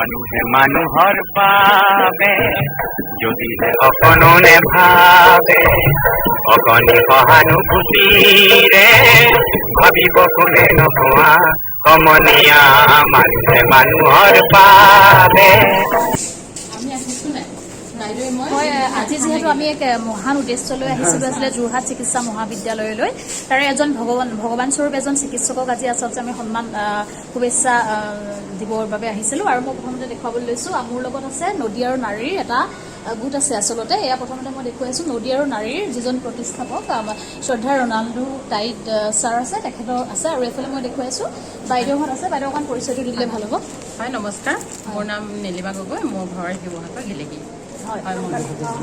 মানুহে মানুহৰ বাবে যদিহে অকণো নেভাবে, অকণি সহানুভূতিৰে ভাবিব কোনে নোকোৱা সমনীয়া, মানুহে মানুহৰ বাবে। আমি আহিছো নাই বাইদেৱে মই। হয়, আজি যিহেতু আমি এক মহান উদ্দেশ্য লৈ আহিছিলোঁ আছিলে যোৰহাট চিকিৎসা মহাবিদ্যালয়লৈ, তাৰে এজন ভগৱান স্বৰূপ এজন চিকিৎসকক আজি আচলতে আমি সন্মান, শুভেচ্ছা দিবৰ বাবে আহিছিলোঁ। আৰু মই প্ৰথমতে দেখুৱাবলৈ লৈছোঁ, মোৰ লগত আছে নদী আৰু নাৰীৰ এটা গোট আছে। আচলতে এয়া প্ৰথমতে মই দেখুৱাইছোঁ নদী আৰু নাৰীৰ যিজন প্ৰতিষ্ঠাপক শ্ৰদ্ধা ৰনাল্ডো টাইড ছাৰ আছে, তেখেতৰ আছে। আৰু এইফালে মই দেখুৱাইছোঁ বাইদেউহঁত আছে। বাইদেউ, অকণ পৰিচয়টো দিলে ভাল হ'ব। হয়, নমস্কাৰ, মোৰ নাম নীলিমা গগৈ, মোৰ ঘৰ শিৱসাগৰ গেলেকী। হয়। হয়, মোৰ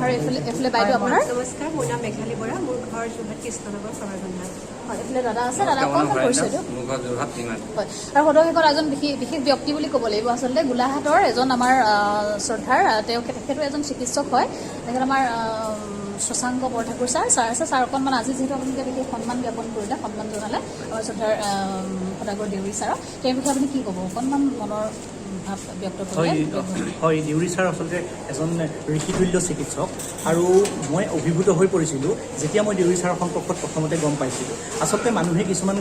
আৰু এইফালে বাইদেউ আপোনাৰ? নমস্কাৰ, মোৰ নাম মেঘালী বৰা, মোৰ ঘৰ যোৰহাট কৃষ্ণনগৰ চৰাইবন্ধাত। হয়, এইফালে দাদা আছে। দাদা, অকণমান পৰিচয়টো। মোৰ ঘৰ যোৰহাট টিঙাত। হয়, আৰু সদৌ শেষত এজন বিশেষ বিশেষ ব্যক্তি বুলি ক'ব লাগিব আচলতে, গোলাঘাটৰ এজন আমাৰ শ্ৰদ্ধাৰ, তেখেতো এজন চিকিৎসক হয়। তেখেত আমাৰ শশাংক বৰঠাকুৰ ছাৰ ছাৰ আছে। ছাৰ, অকণমান আজি যিহেতু আপোনালোকে বিশেষ সন্মান জ্ঞাপন কৰিলে, সন্মান জনালে আমাৰ শ্ৰদ্ধাৰ সদাগৰ দেউৰী ছাৰক, তেওঁৰ বিষয়ে আপুনি কি ক'ব? অকণমান মনৰ ভাৱ ব্যক্ত হয়। কৰিলে। হয়, দেউৰী ছাৰ আচলতে এজন ঋষিতুল্য চিকিৎসক আৰু মই অভিভূত হৈ পৰিছিলোঁ যেতিয়া মই দেউৰী ছাৰৰ সম্পৰ্কত প্ৰথমতে গম পাইছিলোঁ। আচলতে মানুহে কিছুমান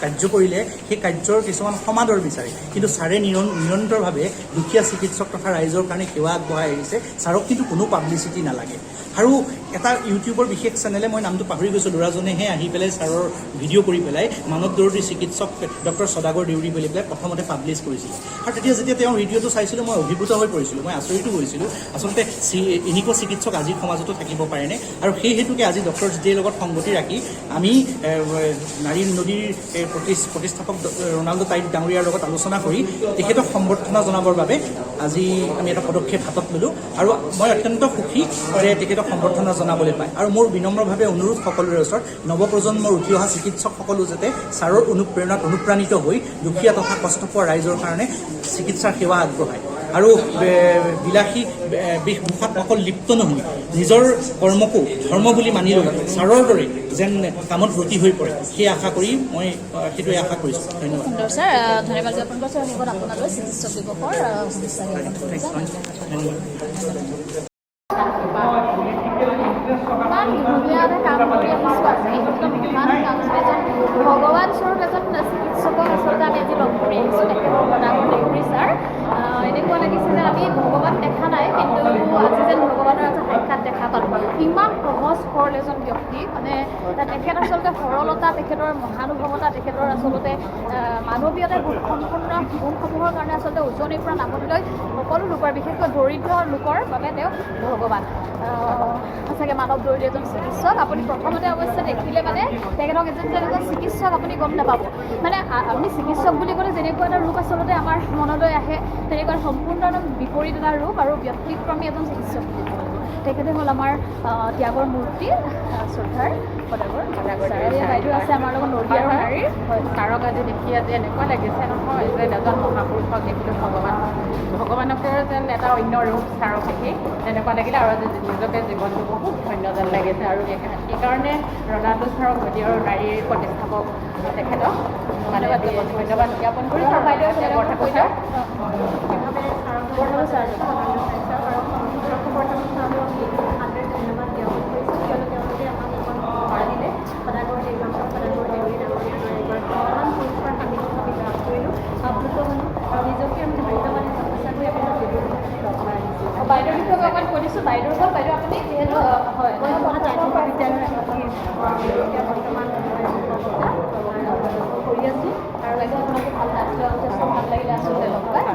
কাৰ্য কৰিলে সেই কাৰ্যৰ কিছুমান সমাদৰ বিচাৰে, কিন্তু ছাৰে নিৰন্তৰভাৱে দুখীয়া চিকিৎসক তথা ৰাইজৰ কাৰণে সেৱা আগবঢ়াই আহিছে। ছাৰক কিন্তু কোনো পাব্লিচিটি নালাগে। আৰু এটা ইউটিউবৰ বিশেষ চেনেলে, মই নামটো পাহৰি গৈছোঁ, ল'ৰাজনেহে আহি পেলাই ছাৰৰ ভিডিঅ' কৰি পেলাই মানৱ দৰদী চিকিৎসক ডক্টৰ সদাগৰ দেউৰী বুলি পেলাই প্ৰথমতে পাব্লিছ কৰিছিলে। আৰু তেতিয়া যেতিয়া তেওঁৰ ভিডিঅ'টো চাইছিলোঁ, মই অভিভূত হৈ পৰিছিলোঁ, মই আচৰিতো হৈছিলোঁ। আচলতে এনেকুৱা চিকিৎসক আজিৰ সমাজতো থাকিব পাৰেনে? আৰু সেই হেতুকে আজি ডক্টৰ জিৰ লগত সংগতি ৰাখি আমি নাৰী নদীৰ প্ৰতিষ্ঠাপক ৰনাল্ডো টাইড ডাঙৰীয়াৰ লগত আলোচনা কৰি তেখেতক সম্বৰ্ধনা জনাবৰ বাবে আজি আমি এটা পদক্ষেপ হাতত ল'লোঁ। আৰু মই অত্যন্ত সুখী যে তেখেতক সম্বৰ্ধনা জনাবলৈ পায়। আৰু মোৰ বিনম্ৰভাৱে অনুৰোধ সকলোৰে ওচৰত, নৱপ্ৰজন্মৰ উঠি অহা চিকিৎসকসকলো যাতে ছাৰৰ অনুপ্ৰেৰণাত অনুপ্ৰাণিত হৈ দুখীয়া তথা কষ্ট পোৱা ৰাইজৰ কাৰণে চিকিৎসাৰ সেৱা আগবঢ়ায় আৰু বিলাসী বেশভূষাত অকল লিপ্ত নহৈ নিজৰ কৰ্মকো ধৰ্ম বুলি মানি লৈ ছাৰৰ দৰে যেন কামত ব্ৰতী হৈ পৰে, সেই আশা কৰি মই সেইটোৱে আশা কৰিছোঁ। ধন্যবাদ। সুন্দৰ ছাৰ, ধন্যবাদ জ্ঞাপন কৰিছোঁ। আৰু শেষত আপোনালৈ চিকিৎসক দিৱসৰ শুভেচ্ছা জ্ঞাপন কৰিছোঁ। ধন্যবাদ। ইমান ধুনীয়া এটা কাম কৰি আহিছোঁ আজি, একদম মহান কাম। এজন ভগৱান স্বৰূপ এজন চিকিৎসকক আচলতে আমি আজি লগ কৰি আহিছোঁ, তেখেতৰ সদাগৰ দেউৰী ছাৰ। এনেকুৱা লাগিছে যে আমি ভগৱান দেখা নাই, কিন্তু আজি যেন ভগৱানৰ এটা সাক্ষাৎ দেখা পালোঁ। ইমান সহজ সৰল এজন ব্যক্তি, মানে তেখেত আচলতে সৰলতা, তেখেতৰ মহানুভৱতা, তেখেতৰ আচলতে মানৱীয়তাৰ গুণ, সম্পূৰ্ণ গুণসমূহৰ কাৰণে আচলতে উজনিৰ পৰা নামনিলৈ সকলো লোকৰ, বিশেষকৈ দৰিদ্ৰ লোকৰ বাবে তেওঁ ভগৱান। সঁচাকৈ মানৱ দৰিদ্ৰ এজন চিকিৎসক। আপুনি প্ৰথমতে অৱশ্যে দেখিলে মানে তেখেতক এজন তেনেকুৱা চিকিৎসক আপুনি গম নাপাব। মানে আপুনি চিকিৎসক বুলি ক'লে যেনেকুৱা এটা ৰূপ আচলতে আমাৰ মনলৈ আহে, তেনেকুৱা সম্পূৰ্ণ একদম বিপৰীত এটা ৰূপ আৰু ব্যতিক্ৰমী এজন চিকিৎসক বুলি ক'ব লাগিব। তেখেতে হ'ল আমাৰ ত্যাগৰ মূৰ্তি, শ্ৰদ্ধাৰ সদাগৰ সদাগৰ ছাৰ। দেউৰী। এয়া বাইদেউ আছে আমাৰ লগত নদী আৰু নাৰীৰ। হয়। ছাৰক আজি দেখি আজি এনেকুৱা লাগিছে নহয় যেন এজন মহাপুৰুষক দেখিলোঁ, ভগৱানকৰ যেন এটা অন্য ৰূপ ছাৰক দেখি তেনেকুৱা লাগিলে। আৰু আজি নিজকে জীৱনটো বহুত ধন্য যেন লাগিছে। আৰু সেইকাৰণে ৰনাল্ডো ছাৰক, নদী আৰু নাৰীৰ প্ৰতিষ্ঠাপক তেখেতক মানে ধন্যবাদ জ্ঞাপন কৰিছোঁ। আৰু বাইদেউ। বাইদেউ বৰঠাকুৰ ছাৰ। বৰঠাকুৰ ছাৰ। বৰঠাকুৰ ছাৰলৈ আমি আন্তৰিক ধন্যবাদ জ্ঞাপন কৰিছোঁ, কিয়নো তেওঁলোকে আমাক এখন উপহাৰ দিলে। সদাগৰ দেউৰী, সদাগৰ দেউৰী ডাঙৰীয়াৰ দৰে এগৰাকী মহান পুৰুষৰ সান্নিধ্য আমি লাভ কৰিলোঁ, আপ্লুত হ'লোঁ আৰু নিজকে আমি ধন্য মানিছোঁ। সঁচাকৈ আমি এজন দেৱদূতক লগ পাই আহিছোঁ। বাইদেউৰ বিষয়ে অকণমান কৈ দিছোঁ। বাইদেউৰ হ'ল, বাইদেউ আপুনি যিহেতু হয়। মই যোৰহাট আইন মহাবিদ্যালয়ৰ এগৰাকী এতিয়া বৰ্তমান মই কৰি আছোঁ। আৰু বাইদেউ, আপোনাকো ভাল, যথেষ্ট ভাল লাগিলে আচলতে লগ পাই।